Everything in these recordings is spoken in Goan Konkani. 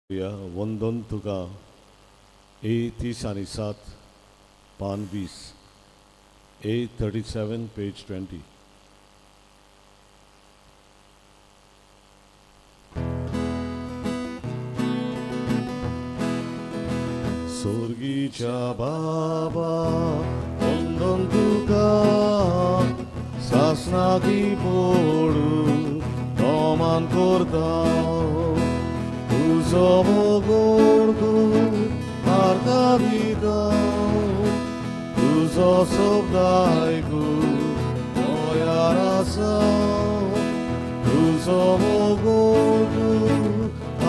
या वंदन तुका ए 30 आनी 7 पान 20, ए 37 पेज 20. सोर्गीच्या बाबा वंदन तुका, सासनाकी पोडू नमान करता. तुजो मोगोड आर्गा दिता, तुजो शब्द आयकूं तयार आसा. तुजो मोगोड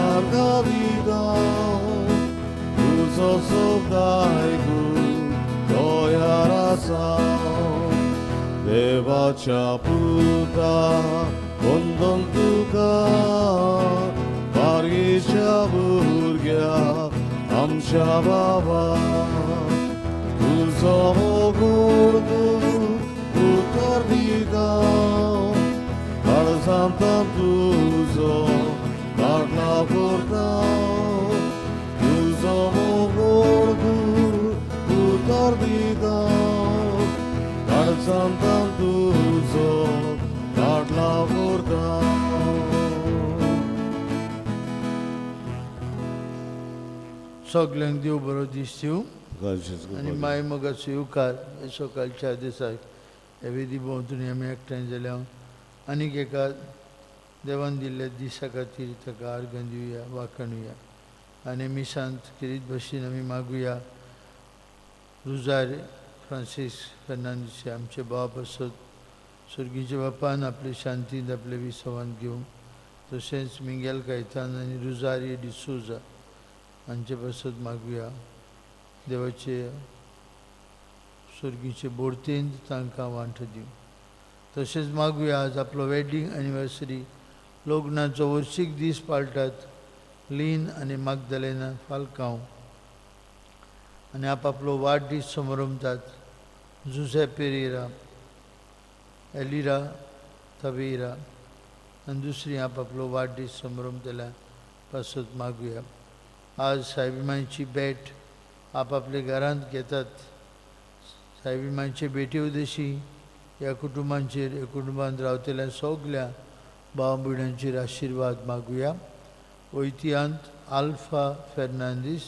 आर्गा दिता, तुजो शब्द आयकूं तयार आसा. देवाच्या पुता वंदन तुका, बारगेच्या भुरग्या आमच्या बाबा. तुजो मोगोड उतर दिता, काळजांत तुजो पाटला करता. तुजो मोगोड उतर दिता, काळजांत तुजो पाटला करता. सगल्यांक देव बरो दीस दिवं आनी माय मोगाचो येवकार. हे सकाळच्या दिसाक हे वेदी भोंवतणी आमी एकठांय जाल्या. आनीक एका देवान दिल्ल्या दिसा खातीर ताका आर्गां दिवया, वाखणुया आनी मिसांत खेरीत भशेन आमी मागुया. रुजार फ्रांसीस फेर्नांदीस आमचे बाप आसत, सर्गीच्या बापान आपले शांतींत आपले विसवांत घेवंक, तशेंच मिंगेल कायतान आनी रुजारी डिसोजा हांचे पासत मागुया. देवाचे सर्गीचे बोर्तेंत तांकां वांटो दिवं. तशेंच मागुया आज आपलो वेडींग एनिवर्सरी, लग्नाचो वर्शीक दीस पाळटात लीन आनी मागदलेना फालकांव आनी आपआपलो वाडदीस समरमतात जुझे पेरेरा, एलिरा तवेरा आनी दुसरी आपआपलो वाडदीस समरमतल्या पासत मागुया. आज सायबी मांयची भेट आपआपल्या घरांत घेतात. सायबी मांयचे भेटी उदेशी ह्या कुटुंबांचेर, ह्या कुटुंबांत रावतल्या सगल्या भाव भयणांचेर आशिर्वाद मागुया. वैतियांत आल्फा फेर्नांदीस,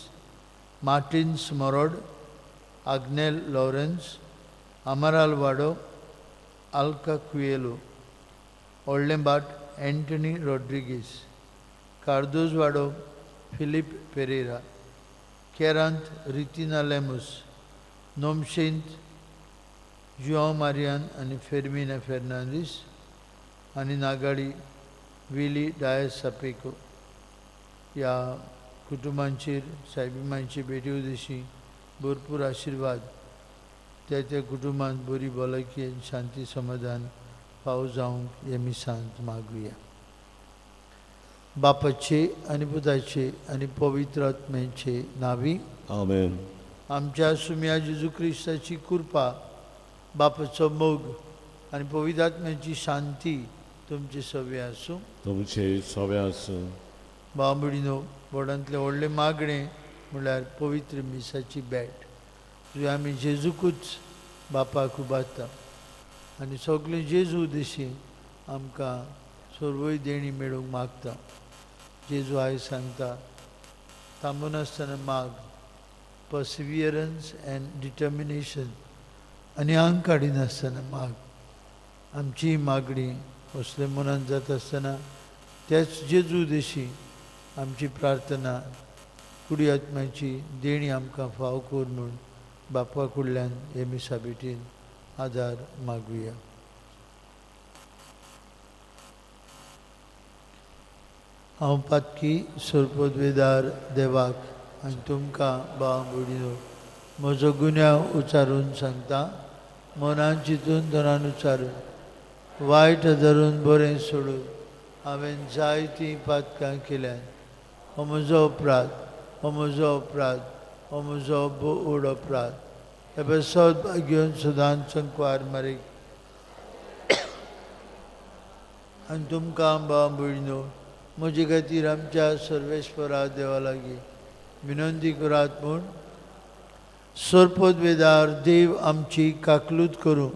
मार्टिन्स मोरोड, आग्नेल लॉरेन्स, अमराल वाडो, आल्का कुयेलो, व्हडलें बाट एंटनी रॉड्रिगीस, कार्दोज वाडो फिलीप पेरेरा, केरांत रितिना लेमूस, नोमशेंत जुआंव मारियान आनी फेर्मिना फेर्नांदीस आनी नागाडी विली डायस सापेको. ह्या कुटुंबांचेर सायबी मांयचे भेटी उदेशी भरपूर आशिर्वाद, त्या त्या कुटुंबांत बरी भलायकी आनी शांती समाधान फावो जावंक हे मिसांत मागुया. बापाचे आनी पुताचे आनी पवित्र आत्म्याचे नावी. आमेन. आमच्या सुम्या जेजू क्रिस्ताची कृपा, बापाचो मोग आनी पवित्र आत्म्याची शांती तुमचे सवे आसूं. तुमचे सवे आसूं. भाव भयणीनो, व्हडांतलें व्हडलें मागणें म्हणल्यार पवित्र मिसाची भेट, जी आमी जेजूकूच बापाक उबारता आनी सगळें जेजू उदेशी आमकां सर्वय देणी मेळूंक मागता. जेजू आयज सांगता, थांबनासतना माग, पर्सिवियरन्स एंड डिटर्मिनेशन, आनी आंग काडिनासतना माग. आमची मागणी असले मनान जाता आसतना त्याच जेजू उदेशी आमची प्रार्थना, कुडी आत्म्याची देणी आमकां फाव कर म्हूण बापा कडल्यान हे मिसा भेटीन आदार मागुया. हांव पातकी सोरपोदवेदार देवाक आनी तुमकां भाव भयणीनो म्हजो गुन्यांव उचारून सांगता. मनान चिंतून तनान उचारून वायट धरून बरें सोडून हांवें जायतीं पातकां केल्यात. हो म्हजो अपराध, हो म्हजो अपराध, हो म्हजो व्हड अपराध. हे पसत घेवन सदांच संकवार मारीक आनी तुमकां भाव भयणीनो म्हजे खातीर आमच्या सर्वेस्परा देवा लागीं विनंती करात म्हूण सरपद वेदार देव आमची काकलूत करूं,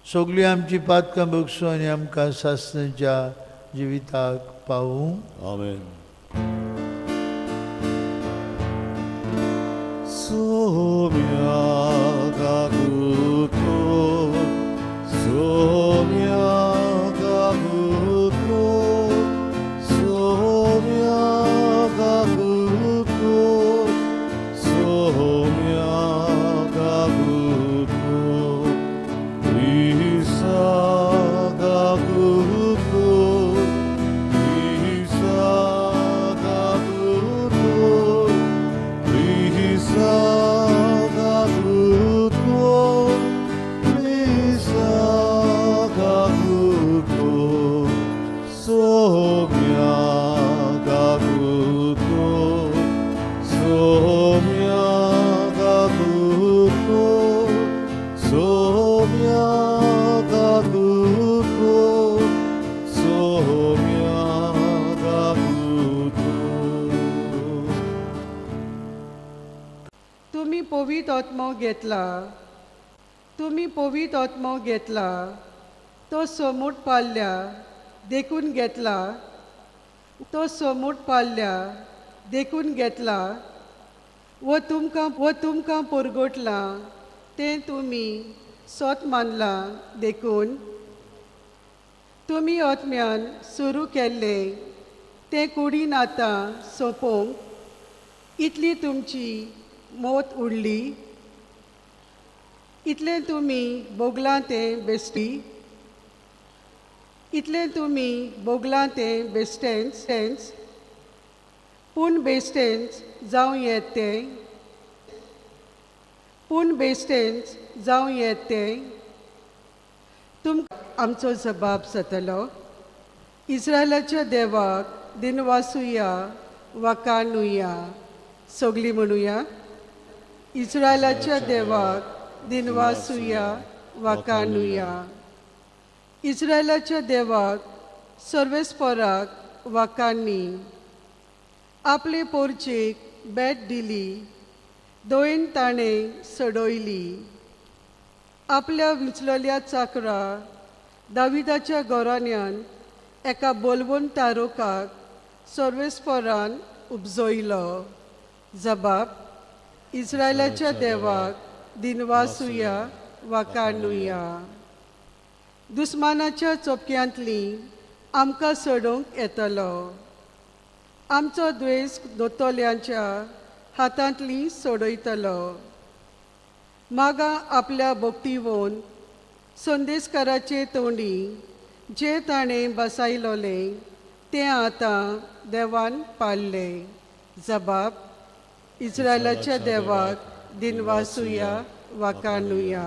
सगळीं आमची पातकां बगसूं आनी आमकां सासणाच्या जिविताक पावूं. आमेन. सोम्या गागुतो, सोम्या गागुतो, सोम्या गागुतो, सोम्या गागुतो, क्रिसा गागुतो, क्रिसा गागुतो, क्रिसा गागुतो, क्रिसा गागुतो, सोम्या गागुतो, सोम्या गागुतो, सोम्या गागुतो, सोम्या गागुतो. तुमी पवीत आत्मो घेतला, तुमी पवीत आत्मो घेतला, तो सोमूट पाडल्या देखून घेतला, तो सोमूट पाडल्या देखून घेतला, वो तुमकां पुरगोटलां तें तुमी सोत मानलां देखून तुमी आत्म्यान सुरू केल्लें तें कुडीन आतां सोंपोवंक इतली तुमची मोत उडली, इतलें तुमी भोगलां तें बेश्टी, इतलें तुमी भोगलां तें बेश्टेंच तेंच, पूण बेश्टेंच जावं येत तें, पूण बेश्टेंच जावं येत तें. तुम आमचो जबाब जातलो, इस्रायलाच्या देवाक दिनवासुया वाकानुया. सगळीं म्हणुया, इस्रायलाच्या देवाक दिनवासुया वाकानुया. इस्रायलाच्या देवाक सर्वेस्पराक वाकांनी आपले पोरचेक भेट दिली, दोयन ताणें सडयली. आपल्या विंचलेल्या चाकरा दाविदाच्या घराण्यान एका बोलवण तारोकाक सर्वेस्परान उपजयलो. जबाब, इस्रायलाच्या देवाक दिनवासुया वाकानुया. दुस्मानाच्या चोपक्यांतली आमकां सोडोवंक येतलो, आमचो द्वेस दोतोल्यांच्या हातांतली सोडयतलो. मागा आपल्या भक्तीवोन संदेशकाराचे तोंडी जे ताणें बसायलोलें तें आतां देवान पाळ्ळें. जबाब, इस्रायलाच्या देवाक दिनवासुया वाकानुया.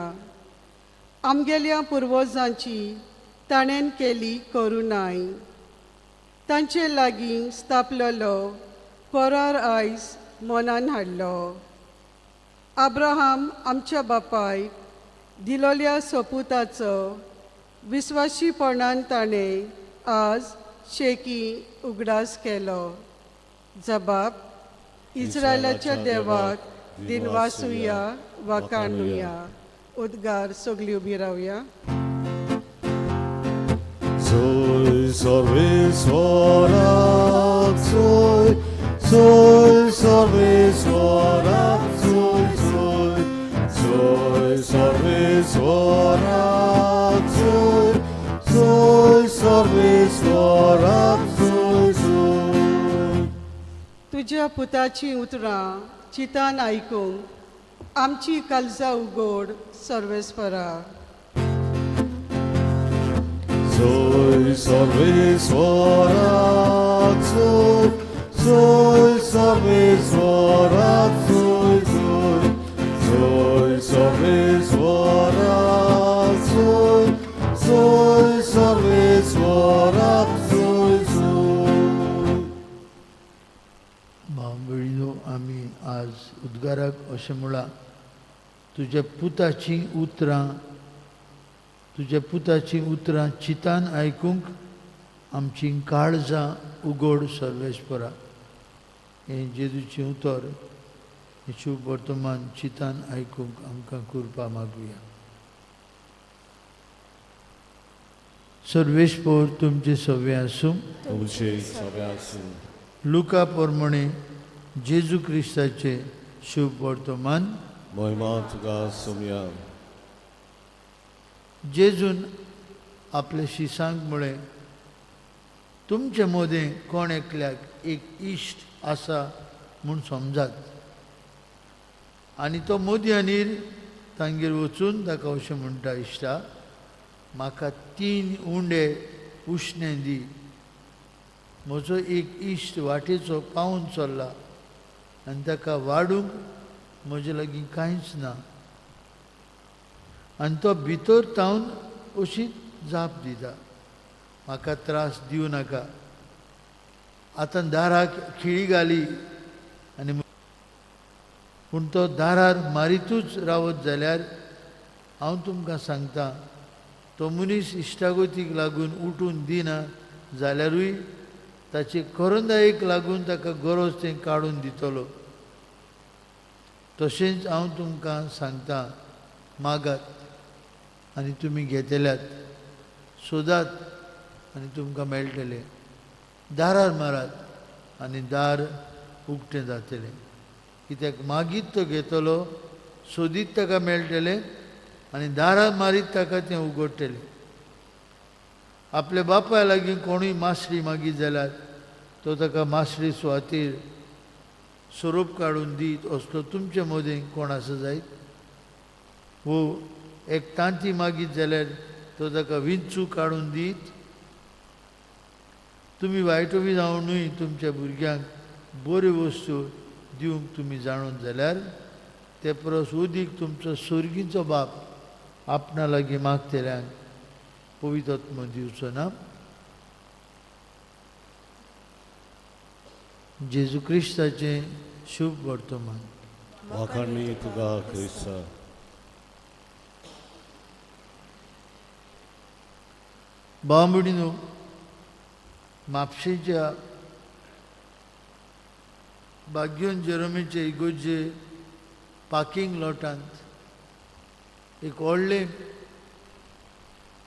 आमगेल्या पुर्वजांची ताणें केली करुणाय, तांचे लागीं स्थापलेलो करार आयज मनान हाडलो. अब्राहम आमच्या बापायक दिलोल्या सोपुताचो विस्वाशीपणान ताणें आज शेकी उगडास केलो. जबाब, इस्रायलाच्या देवाक दिनवासुया वाकानुया. उद्गार, सगळीं उबी रावया. Soy सर्वेश्वराक soy, soy सर्वेश्वराक soy, soy, soy सर्वेश्वराक soy, soy सर्वेश्वराक soy, soy. तुज्या पुताची उतरां चितान आयकूंक आमची काळजां उगोड सर्वेस्परा. Soy सर्वेश्वराक soy, soy सर्वेश्वराक soy, soy, soy सर्वेश्वराक soy, soy सर्वेश्वराक soy, soy. भाव भयणीनो, आमी आज उद्गाराक अशें म्हळां, तुज्या पुताचीं उतरां, तुज्या पुताचीं उतरां चितान आयकूंक आमचीं काळजां उगोड सर्वेस्परा। हें जेजूचें उतर हें शुभ वर्तमान चितान आयकूंक आमकां कृपा मागुया। सर्वेस्पर तुमचे सवे आसूं। तुमचे सवे आसूं। लुका प्रमाणे जेजू क्रिस्ताचें शुभ वर्तमान। महिमा तुका सोमया। जेजून आपल्या शिसांक म्हळें, तुमचे मदें कोण एकल्याक एक इश्ट आसा म्हूण समजात आनी तो मदीं तांगेर वचून ताका अशें म्हणटा, इश्टा म्हाका 3 उंडे उश्णें दी, म्हजो एक इश्ट वाटेचो पावून चल्ला आनी ताका वाडूंक म्हजे लागीं कांयच ना। आनी तो भितर तावन अशी जाप दिता, म्हाका त्रास दिवं नाका, आतां दाराक खिळी घाली आनी पूण तो दारार मारितूच रावत जाल्यार हांव तुमकां सांगता, तो मनीस इश्टागतीक लागून उठून दिना जाल्यारूय ताचे करंदायेक लागून ताका गरज तें काडून दितलो। तशेंच हांव तुमकां सांगता, मागात आनी तुमी घेतल्यात, सोदात आनी तुमकां मेळटलें, दारार मारात आनी दार उक्तें जातलें। कित्याक मागीत तो घेतलो, सोदीत ताका मेळटलें आनी दारार मारीत ताका तें उगडटलें। आपल्या बापाय लागीं कोणूय मासळी मागीत जाल्यार तो ताका मासळी सुवातेर सोरोप काडून दीत असलो तुमचे मदें कोण आसा जायत? वो एक तांती मागीत जाल्यार तो ताका विंचू काडून दीत? तुमी वायटोवी जावनूय तुमच्या भुरग्यांक बऱ्यो वस्तू दिवंक तुमी जाणून जाल्यार ते परस उदीक तुमचो सोर्गीचो बाप आपणा लागीं मागतल्यांक पवित्र आत्मो दिवचो ना। जेजू क्रिस्ताचें शुभ वर्तमान। वाखाणणी तुका क्रिस्ता। भाव भयणींनो, म्हापशेच्या बाग्योन जेरोमीचे इगोर्जे पार्किंग लॉटांत एक व्हडलें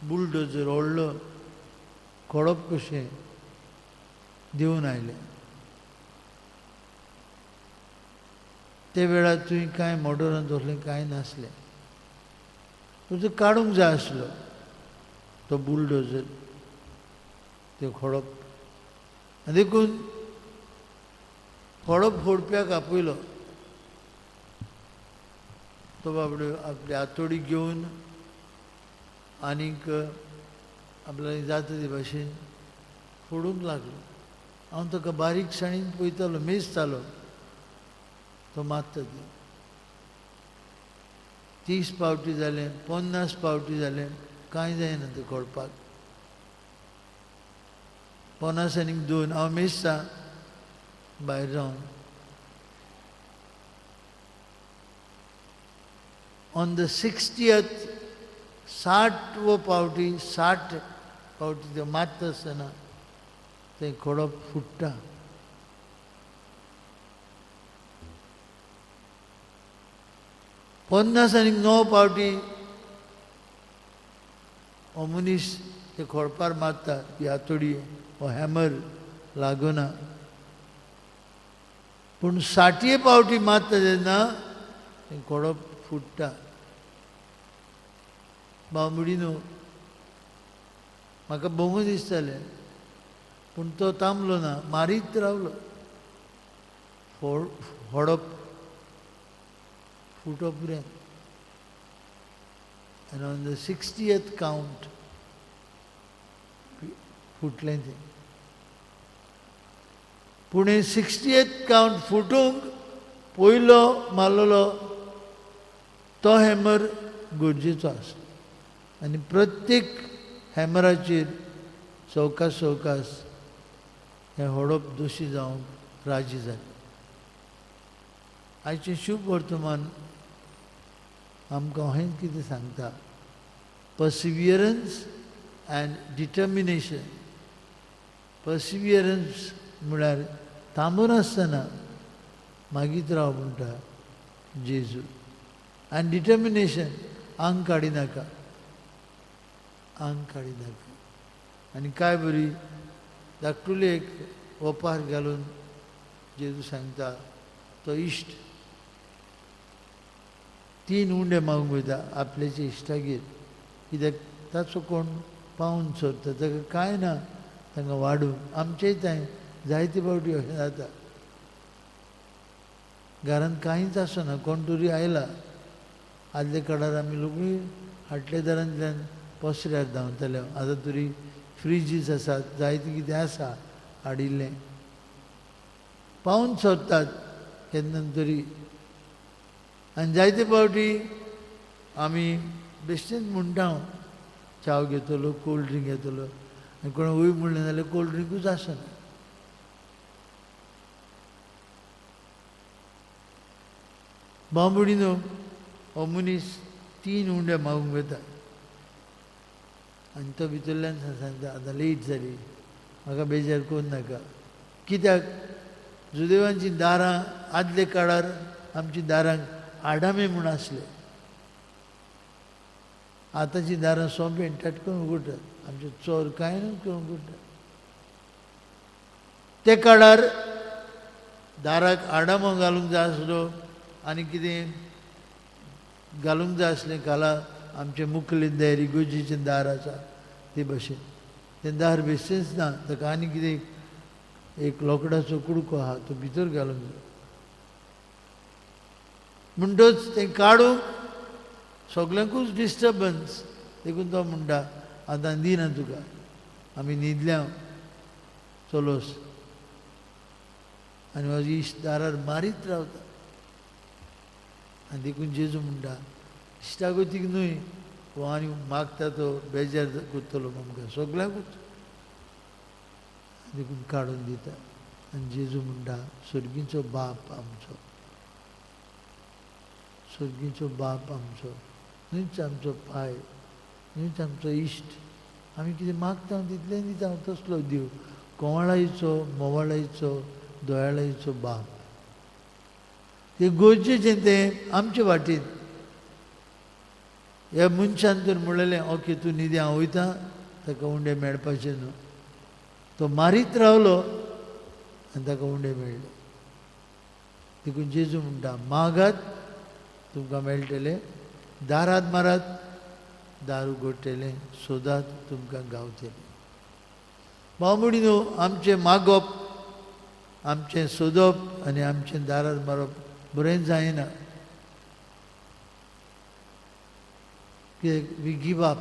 बुलडोजर, व्हडलो खडप कशें देंवन आयलें। ते वेळार थंय कांय मोटरान तसलें कांय नासलें, तो काडूंक जाय आसलो तो बुलडोजर, तें खडप। आनी देखून खडप फोडप्याक आपयलो। तो बाबडो आपली हातोडी घेवन आनीक आपल्या जाता ते भाशेन फोडूंक लागलो। हांव ताका बारीकसाणीन पळयतालो, मेजतालो तो मारता ती। 30 पावटी जालें, 50 पावटी जालें, कांय जायना तें खडपाक। 50 आनीक 2 हांव मेजता भायर रावन। ऑन the 60th, 60वो पावटी, 60 पावटी तें मारता आसतना तें खडप फुट्टा। 50 आनीक 9 पावटी हो मनीस ते खडपार मारता, ती हातोडी, हो हॅमर लागना। पूण 60 पावटी मारता तेन्ना तें खडप फुट्टा। बावडीनो म्हाका भोंगू दिसतालें, पूण तो थांबलो ना, मारीत रावलो। फोडप फुटो पुरें। And on the 60th count फुटलें तें। पूण हें 60th count फुटूंक पयलो मारलेलो तो हॅमर गरजेचो आसलो आनी प्रत्येक हॅमराचेर सवकास सवकास हें होडप दोशी जावंक राजी जालें। आयचें शुभ वर्तमान आमकां अहें कितें सांगता, पर्सिवियरन्स एंड डिटर्मिनेशन पर्सिवियरन्स म्हळ्यार थांबून आसतना मागीत राव म्हणटा जेजू. आनी डिटर्मिनेशन, आंग काडिनाका, आंग काडिनाका. आनी काय बरी धाकटुली एक ओपार घालून जेजू सांगता, तो इश्ट 3 उंडे मागूंक वयता आपल्याच्या इश्टागेर, कित्याक ताचो कोण पावून सोदता, ताका कांय ना तांकां वाडूंक. आमचेय थंय जायते फावटी अशें जाता, घरांत कांयच आसना, कोण तरी आयला. आदल्या काळार आमी लोकूय हाटल्या दारांतल्यान पसऱ्यार धांवताले, आतां तरी फ्रिजीस आसात, जायतें कितें आसा हाडिल्लें. पावून सोदतात केन्ना तरी. आनी जायते फावटी आमी बेश्टेच म्हणटा, हांव च्याव घेतलो, कोल्ड ड्रिंक घेतलो, आनी कोण वय म्हणलें जाल्यार कोल्ड ड्रिंकूच आसना. बांबुडीनो हो मनीस 3 उंडे मागूंक वता आनी तो भितरल्यान सांगता, आतां लेट जाली, म्हाका बेजार करूं नाका. कित्याक जुदेवांचीं दारां आदले काळार आमची दारांक आडामे म्हूण आसले, आतांचीं दारां सोंपें टटकून उगडटात, आमचे चोर कांय न्हू करून उगडटात. ते काळार दाराक आडामो घालूंक जाय आसलो आनी कितें घालूंक जाय आसलें खाला, आमचें मुखले दार इगोर्जेचें दार आसा ते भशेन तें दार बेश्टेंच ना, ताका आनी कितें एक लोकडाचो कुडको आहा तो भितर घालूंक जाय. म्हणटच तें काडूंक सगल्यांकूच डिस्टर्बन्स, देखून तो म्हणटा आतां दिना तुका, आमी न्हिदल्या चलोस. आनी म्हाजो इश्ट दारार मारीत रावता. आनी देखून जेजू म्हणटा इश्टागतीक न्हय, हो आनी मागता तो बेजार करतलो आमकां सगल्यांकूच, देखून काडून दिता. आनी जेजू म्हणटा सर्गीचो बाप आमचो, सर्गीचो बाप आमचो न्हूच आमचो पाय, न्हूच आमचो इश्ट, आमी कितें मागता तितलें दिता, तसलो देव कोवाळायचो, मोवाळायचो, दयाळायचो बाप. तें गरजेचें तें आमचे वाटेन. ह्या मनशान तर म्हणलेलें ओके तूं न्हिदी हांव वयता, ताका उंडे मेळपाचें न्हू. तो मारीत रावलो आनी ताका उंडे मेळ्ळे. देखून जेजू म्हणटा मागात तुमकां मेळटलें, दारात मारात दार उगडटलें, सोदात तुमकां गावतलें. भाव न्हू आमचें मागप, आमचें सोदप आनी आमचें दारार मारप बरें जायना. कित्याक we give up,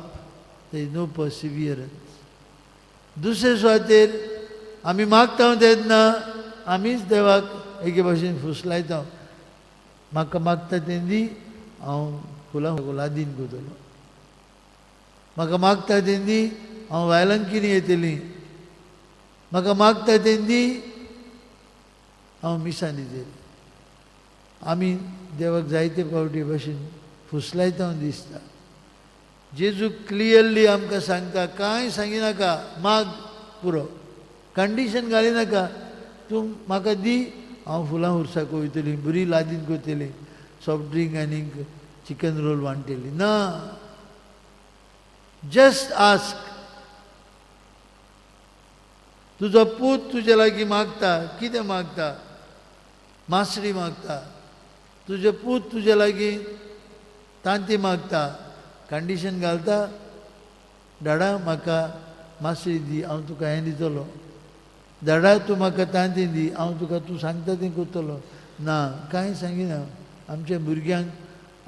there is no perseverance. दुसरे सुवातेर आमी मागता तेन्ना आमीच देवाक एके भाशेन फुसलायता, म्हाका मागता तें दी, हांव फुलां लादीन करतलो, म्हाका मागता तें दी, हांव वायलांकिनी येतली, म्हाका मागता तें दी, हांव मिसां दितली. आमी देवाक जायते फावटी भाशेन फुसलायता दिसता. जेजू क्लियरली आमकां सांगता कांय सांगिनाका, माग पुरो, कंडिशन घालिनाका, तूं म्हाका दी, हांव फुलां उरसाक वयतली, बरी लादीन करतली, सॉफ्ट ड्रिंक आनी चिकन रोल वांट्टली ना. Just ask. तुजो पूत तुजे लागीं मागता, कितें मागता? मासडी मागता. तुजे पूत तुजे लागीं तांती मागता, कंडिशन घालता, डाडा म्हाका मासडी दी, हांव तुका हें दितलो, डाडा तूं म्हाका तांती दी, हांव तुका तूं सांगता तें करतलो. ना, कांय सांगिना. आमच्या भुरग्यांक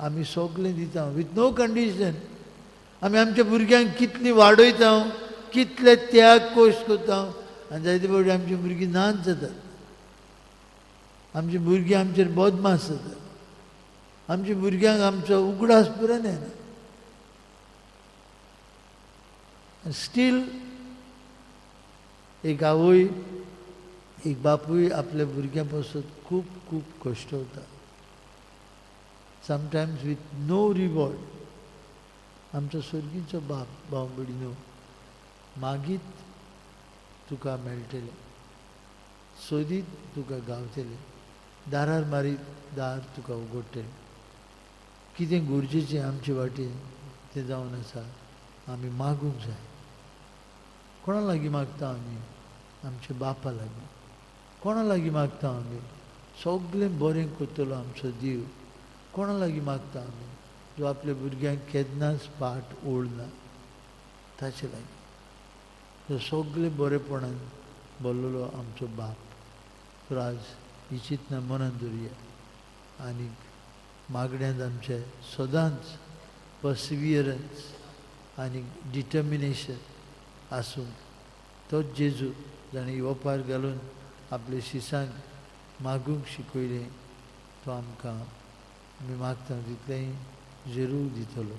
आमी सगळें दिता विथ नो कंडिशन. आमी आमच्या भुरग्यांक कितली वाडयता, कितले त्याग कश्ट करता, आनी जायते फावटी आमची भुरगीं नाच जातात, आमची भुरगीं आमचेर बदमास जातात, आमच्या भुरग्यांक आमचो उगडास पुराय येना. स्टील एक आवय एक बापूय आपल्या भुरग्यां पासून खूब खूब कश्ट वता, समटायम्स विथ नो रिवॉर्ड. आमचो सर्गीचो बाप भाव भयणीनो मागीत तुका मेळटलें, सोदीत तुका गावतलें, दारार मारीत दार तुका उगडटलें. कितें गरजेचें आमचे वाटेन तें जावन आसा, आमी मागूंक जाय. कोणा लागीं मागता आमी? आमच्या बापा लागीं. कोणा लागीं मागता आमी? सगळें बरें करतलो आमचो देव. कोणा लागीं मागता आमी? जो आपल्या भुरग्यांक केन्नाच पाट ओडना ताचे लागीं, जो सगळें बरेपणान भरलेलो आमचो बाप. तर आज ही चिंतना मनान दवरुया आनी मागण्यांत आमचे सदांच पर्सिवियरन्स आनी डिटर्मिनेशन आसूंक. तोच जेजू जाणें ओपार घालून आपल्या शिसांक मागूंक शिकयलें, तो आमकां आमी मागता तितलेंय जरूर दितलो.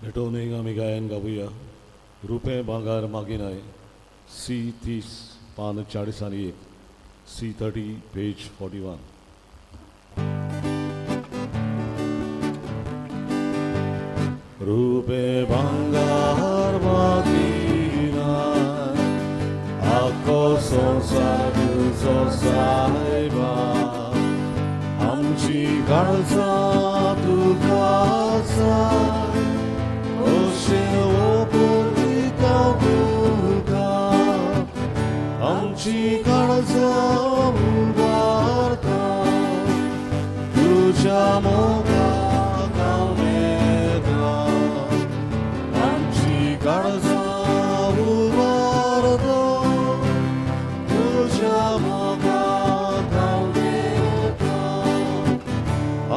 भेटोवनीक आमी गायन गावया रुपें भांगर मागिनाय, सी 30 पान 41, सी 30 पेज 41. रुपें भांगर मागिनाय, आखो संवसार तुजो सायबा, आमची काळजां तुका जाय, अशें ओपुरता तुका, आमची काळजां उबारता तुज्या मोगाक उमेदा, आमची काळजां उबारता तुज्या मोगाक उमेदा,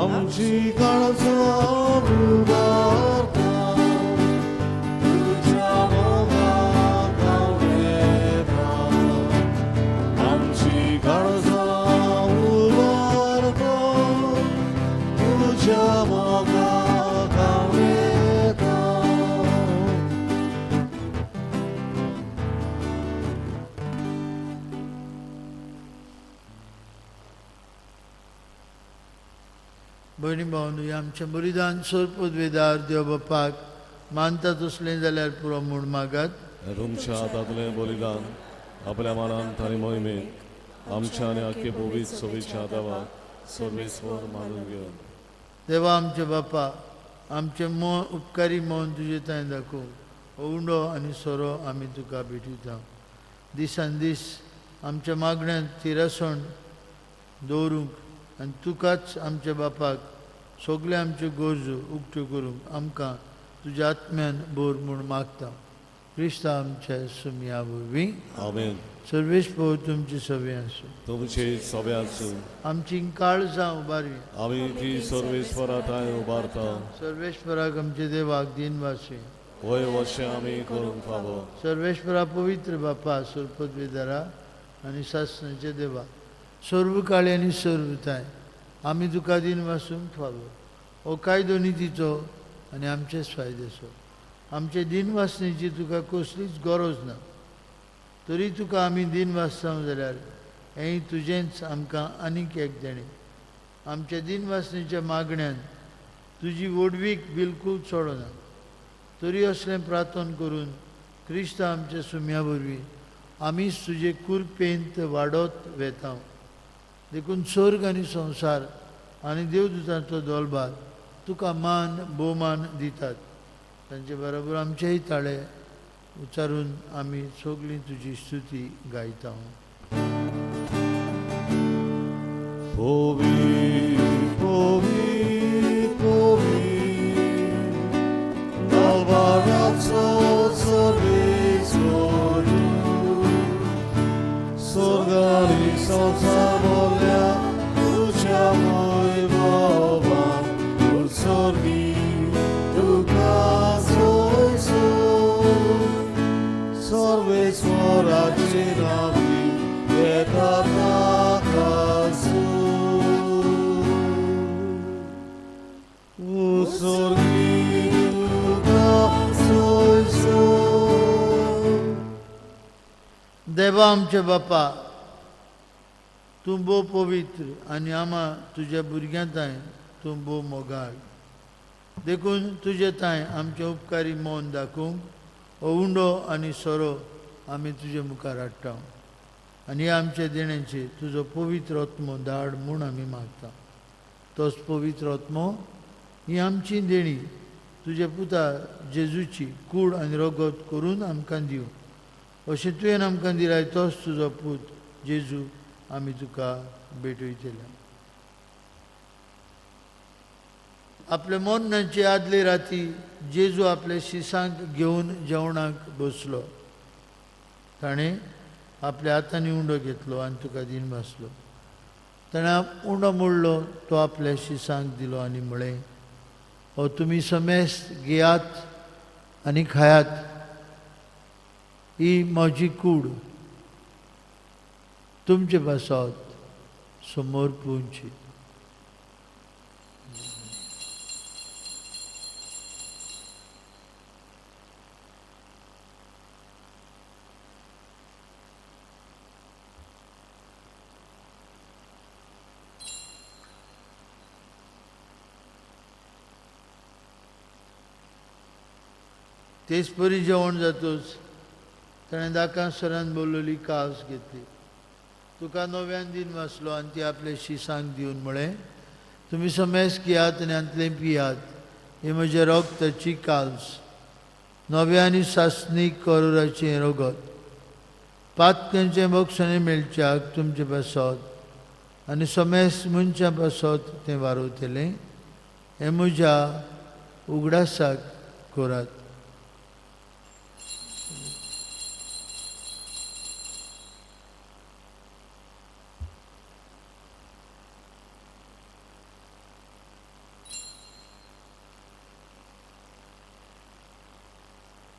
आमची काळजां उबारता तुज्या मोगाक उमेदा, आमची काळजां उबारता तुज्या मोगाक उमेदा. भयणी भावंडो, आमचें बलिदान सोरपदवेदार देव बापाक मानता तसलें जाल्यार पुरो म्हूण मागात. तुमच्या हातांतलें बलिदान आपल्या मनांत आनी मोहिमेंत आमच्या आनी आख्खे पवित्र सोबीच्या देवाक सर्वेस्वर मानून घेवन. देवा आमच्या बापा, आमचें मन उपकारी मन तुजे थंय दाखोव. उंडो आनी सोरो आमी तुका भेटयता. दिसान दीस आमच्या मागण्यांत तिरसण दवरूंक आनी तुकाच आमच्या बापाक सगळे आमच्यो गरजो उक्त्यो करूंक आमकां तुज्या आत्म्यान भर म्हूण मागता. क्रिस्ता आमच्या सुमया वरवीं. आमेन. सर्वेस्पर तुमची सवे आसूं. तुमचे सवे आसूं. आमची काळजां उबारया. आमी ती सर्वेस्वरा थंय उबारता. सर्वेस्पराक आमच्या देवाक दिन वासूया. वय वशें आमी करूंक फावो. सर्वेस्परा पवित्र बापा, सरपदवेदारा आनी सासणाच्या देवा, सर्व काळी आनी सर्व थांय आमी तुका दिन वासूंक फावो. हो कायदो नितीचो आनी आमचेच फायद्याचो. आमचे दिन वासणेची तुका कसलीच गरज ना, तरी तुका आमी दिन वाचता जाल्यार हेंय तुजेंच आमकां आनीक एक देणें. आमच्या दिन वासणेच्या मागण्यान तुजी व्हडवीक बिलकूल सोडना, तरी असलें प्रार्थन करून क्रिस्त आमच्या सुम्या वरवीं आमीच तुजे कुरपेंत वाडत वेता. देखून स्वर्ग आनी संवसार आनी देवदूतांचो दोलबार तुका मान भोवमान दितात. तांचे बरोबर आमचेय ताळे उच्चारून आमी सगळीं तुजी स्तुती गायता. पवी पवी पवी दलबाराचो सर्वेस्वर, स्वर्ग आनी संवसार भरल्या तुज्या वैभवान, उत्सर्गी तुका सोयसो, सर्वेस्वराचे नांवी येता ताकासूं. उत्सर्गी तुका सोयसो. देवा आमचे बापा, तूं भोव पवित्र आनी आमा तुज्या भुरग्यां तांय तूं भोव मोगाळ, देखून तुजे तांय आमचें उपकारी मन दाखोवंक हो उंडो आनी सोरो आमी तुजे मुखार हाडटा आनी ह्या आमच्या देण्याचेर तुजो पवित्र आत्मो धाड म्हूण आमी मागता. तोच पवित्र आत्मो ही आमची देणी तुज्या पुता जेजूची कूड आनी रगत करून आमकां दिवं अशें तुवें आमकां दिलाय तोच तुजो पूत जेजू आमी तुका भेटयतले. आपले मरणाचे आदले राती जेजू आपल्या शिसांक घेवन जेवणाक बसलो. ताणें आपल्या हातांनी उंडो घेतलो आनी तुका दीन भासलो. ताणें उंडो मोडलो, तो आपल्या शिसांक दिलो आनी म्हळें, हो तुमी समेस्त घेयात आनी खायात, ही म्हजी कूड तुमचे पासत समोर पुंची. तेच परी जेवण जातूच ताणें दाकां सरान बोलवली कास घेतली, तुका नव्यान दीन वाचलो आनी ती आपल्या शिसांक दिवन म्हळें, तुमी समेस घेयात आनी हांतलें पियात, ही म्हज्या रगताची काल्स, नव्या आनी सासणीक करोराचें रगत, पातक्यांचें बक्षणें मेळच्याक तुमचे पासत आनी समेस मनशां पासत तें वारवतलें, हें म्हज्या उगडासाक करात.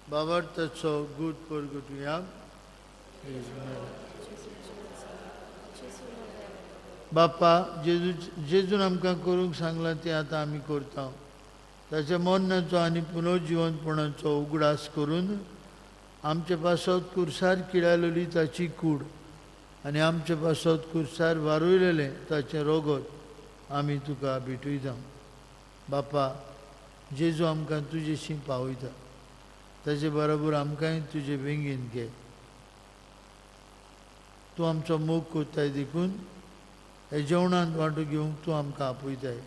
बाबर्ताचो गूट परगटुया. बापा, जेजू जेजून आमकां करूंक सांगलां तें आतां आमी करता. ताच्या मरणाचो आनी पुनर्जिवनपणाचो उगडास करून आमचे पासत कुर्सार किळायलेली ताची कूड आनी आमचे पासत कुर्सार वारयलेलें ताचें रगत आमी तुका भेटयता. बापा, जेजू आमकां तुजेशी पावयता, ताजे बरोबर आमकांय तुजे वेंगेन घे. तूं आमचो मोग करताय देखून ह्या जेवणांत वांटो घेवंक तूं आमकां आपयताय.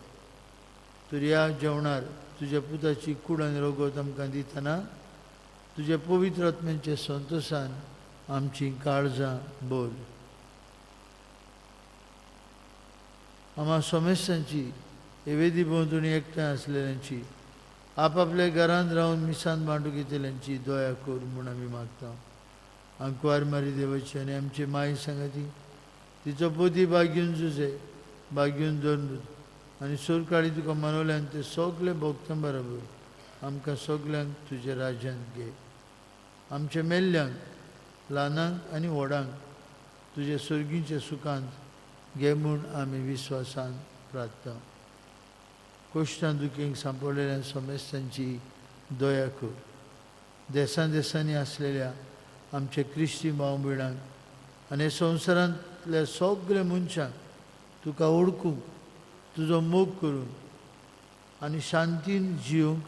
तर ह्या जेवणार तुज्या पुताची कूड आनी रगत आमकां दितना तुज्या पवित्र आत्म्याच्या संतोशान आमची काळजां बोल. आम्हा समेस्तांची हे वेदी भोंवतणी एकठांय आसलेल्यांची, आपापल्या घरांत रावन मिसान बांडू घेतल्यांची दया कर म्हूण आमी मागता. आंकवार मारी देवाची आनी आमची माई सांगाती तिचो पोती बागीवन जुजे बागीवन दोन आनी सोरकाळी तुका मनवल्यान ते सगळे भोगता बरोबर आमकां सगल्यांक तुज्या राज्यांत घे. आमच्या मेल्ल्यांक, ल्हानांक आनी व्हडांक तुज्या सर्गीच्या सुखांत घे म्हूण आमी विस्वासान प्रार्थना. कश्टां दुखींक सांपडलेल्या समेस्तांची दया कर. देसान देसांनी आसलेल्या आमच्या क्रिस्ती भाव भयणांक आनी संवसारांतल्या सगल्या मनशांक तुका वळखूंक, तुजो मोग करूंक आनी शांतीन जिवंक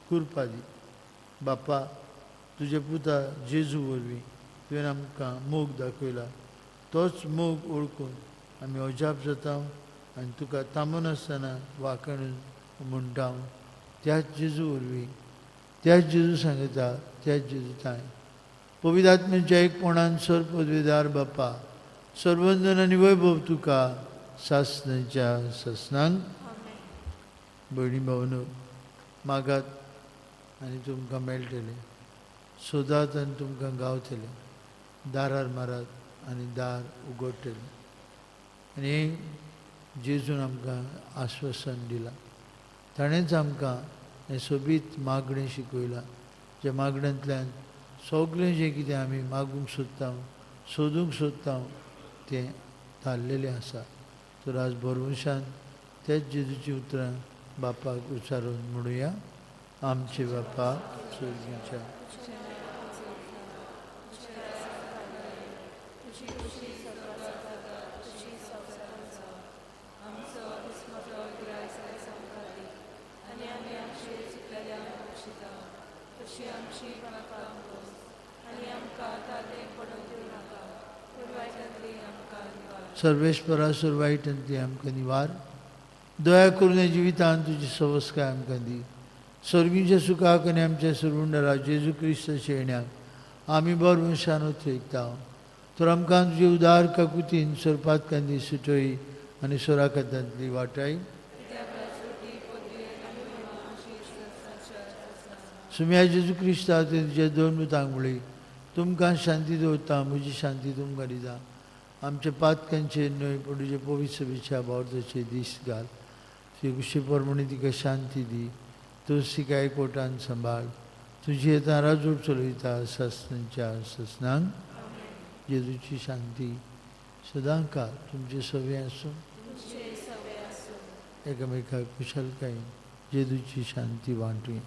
कृपा दी. बापा, तुज्या पुता जेजू वरवीं तुवें आमकां मोग दाखयला, तोच मोग वळखून आमी अजाप जाता आनी तुका थांबनासतना वाखाणून म्हणटा. त्याच जेजू वरवीं, त्याच जेजू सांगता, त्याच जेजू तांय पवित्र आत्म्याच्या एकपणान सर पदवीदार बापा, सर्वंदन आनी वैभव तुका सासणाच्या सासणांक. भयणी भावनो, मागात आनी तुमकां मेळटलें, सोदात आनी तुमकां गावतलें, दारार मारात आनी दार उगडटलें. आनी जेजून आमकां आश्वासन दिलां, ताणेंच आमकां हें सोबीत मागणें शिकयलां, ज्या मागण्यांतल्यान सगळें जें कितें आमी मागूंक सोदता, सोदूंक सोदता तें थारलेलें आसा. तर आज भरवंशान त्याच जेजूची उतरां बापाक उच्चारून म्हणुया. आमचे बापा स्वर्गीच्या सर्वेस्परा सुरवाईटांतली आमकां निवार, दया करून जिवितांत तुजी सवस्काय आमकां दी. सर्गीच्या सुखाक आनी आमच्या सुरवुंडरा जेजू क्रिस्ताच्या येण्याक आमी बरवंशान उतरयता. तर आमकां तुजे उदार काकुतीन सोरपातकांदी सुटय आनी सोराखातांतली वाटाय. सुम्या जेजू क्रिस्ता तुज्या दोन मुतांक म्हळी, तुमकां शांती दवरता, म्हजी शांती तुमकां दिता. आमच्या पातकांचे न्हय पूण तुजे पवित्र सभेच्या भावार्थाचे दीस घाल. तुजे कुशी प्रमाणे तिका शांती दी. तूं तिका एकवटान सांबाळ. तुजी येता राजवट चलयता सासनांच्या सासनांक. जेजूची शांती सदांकाळ तुमचे सवे आसूं. एकामेकाक कुशलकायेन जेजूची शांती वांटुया.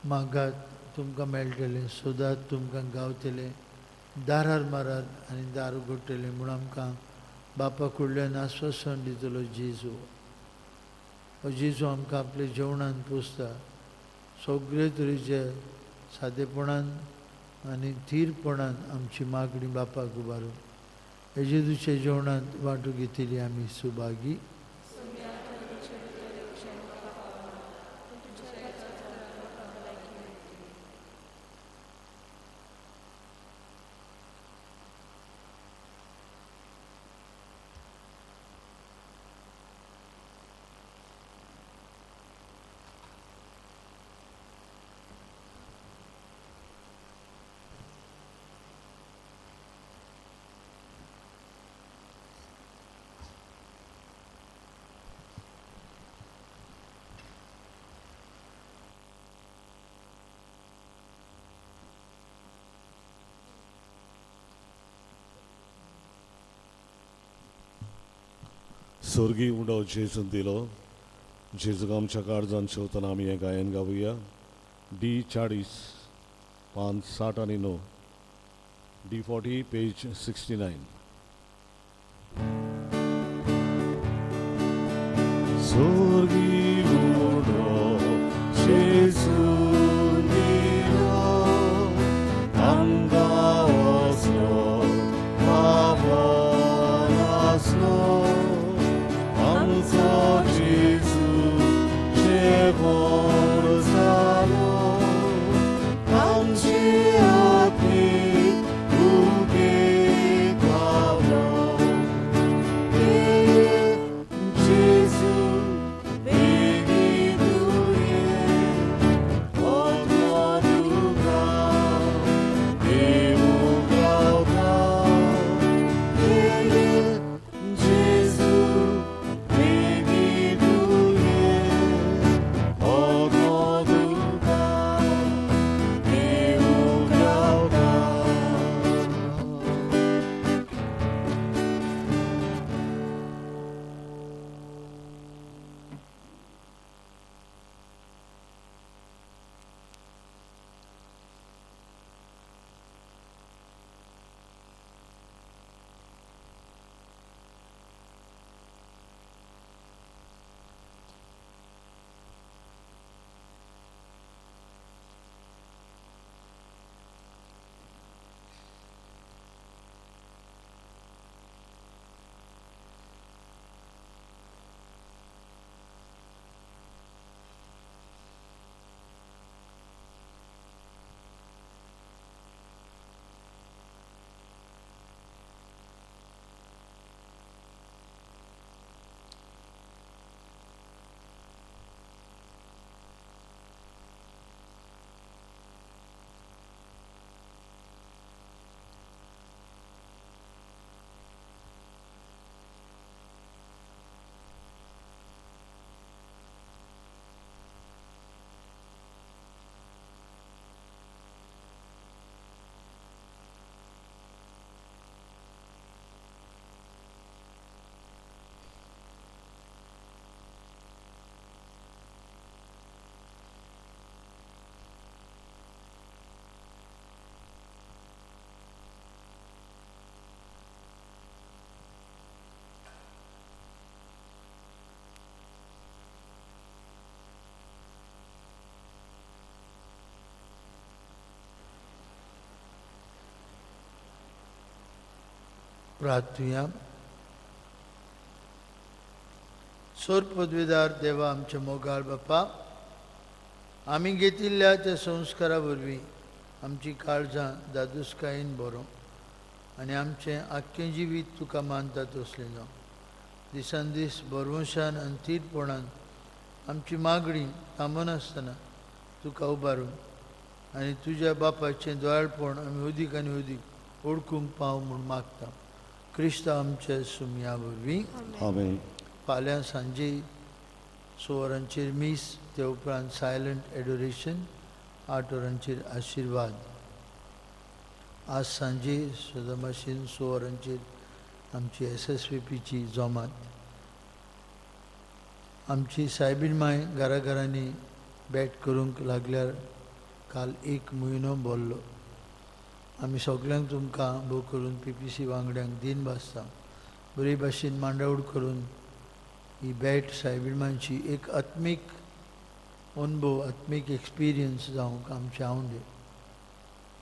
मागात तुमकां मेळटलें, सोदात तुमकां गावतलें, दारार मारात आनी दार उगडटलें म्हूण आमकां बापा कडल्यान आस्वासन दितलो जेजू. हो जेजू आमकां आपल्या जेवणान पोसता. सगळे तरेचे सादेपणान आनी थीरपणान आमची मागणी बापाक उबारून हे जेजूच्या जेवणांत वांटू घेतिल्ली आमी सुभागी. स्वर्गीय उंडो जेजून दिलो. जेजूक आमच्या काळजान शेवतना आमी हें गायन गावया. डी 40 पान 60 आनी 9, डी 40 पेज 69. स्वर्गीय उंडो जेजून दिलो, आमकां असलो खबर आसलो. आमचो जेजू जेवण जालो, आमची आत्मीक भुकेक प्रार्थुया. सोर पदवीदार देवा, आमच्या मोगाळ बापा, आमी घेतिल्ल्या त्या संस्कारा वरवीं आमची काळजां दादुसकायेन बरोवं आनी आमचें आख्खें जिवीत तुका मानता तसलें जावं. दिसान दीस बरवंशान आनी थीरपणान आमची मागणी थांबनासतना तुका उबारून आनी तुज्या बापाचें दयाळपण आमी अदीक आनी अदीक ओळखूंक पाव म्हूण मागता, क्रिस्तांव आमच्या सुमया वरवीं. आमेन. फाल्यां सांजे 6 वरांचेर मीस, ते उपरांत सायलंट एडोरेशन, 8 वरांचेर आशिर्वाद. आज सांजे सदां भाशेन 6 वरांचेर आमची SSVPची जमात. आमची सायबीण माय घराघरांनी भेट करूंक लागल्यार काल एक म्हयनो बोल्लो. आमी सगल्यांक तुमकां भोव करून PPC वांगड्यांक दीन भासता. बरे भाशेन मांडावळ करून ही भेट सायबीण मांयची एक आत्मीक अनुभव, आत्मीक एक्सपिरियन्स जावंक आमचें आवडे.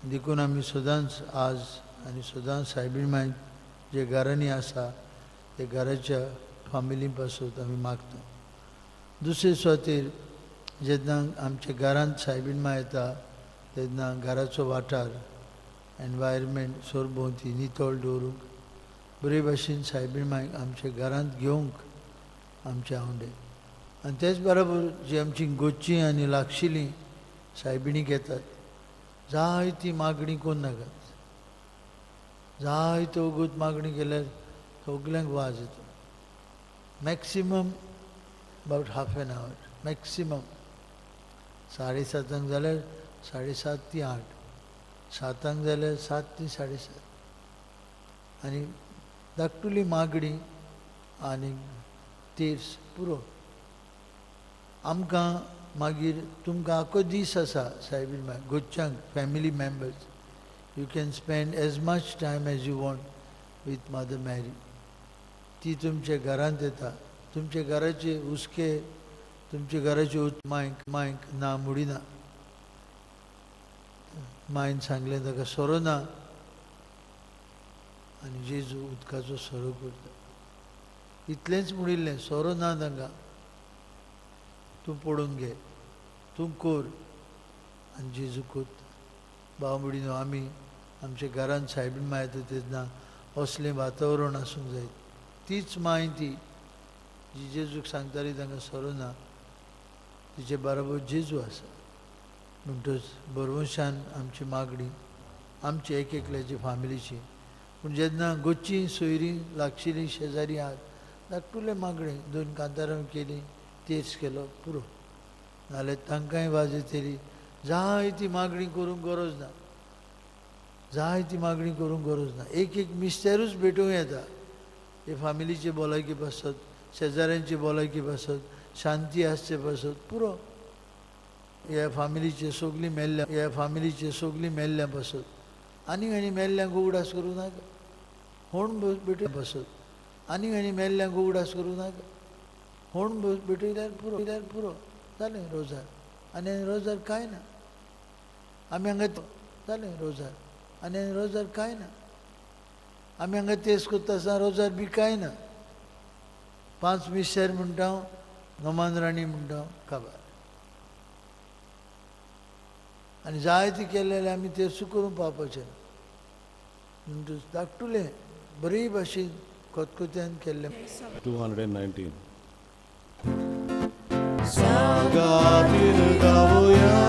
देखून आमी सदांच आज आनी सदांच सायबीण माय जे घरांनी आसा ते घराच्या फामिली पासत आमी मागता. दुसरे सुवातेर जेन्ना आमच्या घरांत सायबीण माय येता तेन्ना घराचो वाठार, एनवायरमेंट सरभोंवती नितळ दवरूंक बरे भाशेन सायबीण मायक आमच्या घरांत घेवंक आमचें आवडे. आनी तेच बरोबर जी आमची गोच्ची आनी लागशिल्लीं सायबिणीक येतात, जायती मागणी करूं नाकात. जायते वगत मागणी केल्यार सगल्यांक वाज येता. Maximum about half an hour maximum. 7:30 जाल्यार 7:30 ती 8, 7 जाल्यार 7 ती 7:30. आनी धाकटुली मागणी आनी तेर्स पुरो. आमकां मागीर तुमकां आख्खो दीस आसा सायबीण माय गोच्यांक, family members, you can spend as much time as you want with Mother Mary. ती तुमच्या घरांत येता, तुमच्या घराचे हुस्के, तुमच्या घराचे मायक मायक ना मुडिना. मायन सांगलें ताका सोरो ना आनी जेजू उदकाचो सोरो करता. इतलेंच म्हणिल्लें, सोरो ना तांकां, तूं पडून घे, तूं कोर. आनी जेजू कोत्ता. भाव भयणीनो, आमी आमच्या घरांत सायबीण माय येता तेन्ना असलें वातावरण आसूंक जाय. तीच माय ती जी जेजूक सांगताली तांकां सोरो ना, तिचे बरोबर जेजू आसा. म्हणटच बरवंशान आमची मागणी आमची एक एकल्याची फामिलीची. पूण जेन्ना गोच्ची सोयरीं लागशिल्लीं शेजारी आहात, धाकटुलें मागणें 2 कांतारां केलीं, तेर्स केलो, पुरो. नाल्यार तांकांय वाज येतली. जायती मागणी करूंक गरज ना, जायती मागणी करूंक गरज ना. एक एक मिस्तेरूच भेटूंक येता हे फामिलीचे भलायकी पासत, शेजाऱ्यांची भलायकी पासत, शांती आसचे पासत, पुरो. ह्या फामिलीचे सगळीं मेल्ल्या, ह्या फामिलीचे सगळीं मेल्ल्या पासत आनी आनी मेल्ल्यांक उगडास करूं नाका. होण भेटू पासत आनी आनी मेल्ल्यांक उगडास करूं नाका. होण भेटयल्यार पुरो, जाल्यार पुरो जालें रोजार. आनी रोजार कांय ना. आमी हांगा जालें रोजार. आनी रोजार कांय ना. आमी हांगा तेज करता आसतना रोजार बी कांय ना. 5 मिस्तेर म्हणटा हांव, नोमान राणी म्हणटा हांव, काबार. आनी जायते केलें जाल्यार आमी तें करूंक पावपाचें. म्हणटच धाकटुलें बरे भाशेन खतखत्यान केल्लें. 219. सांगातीन गावया.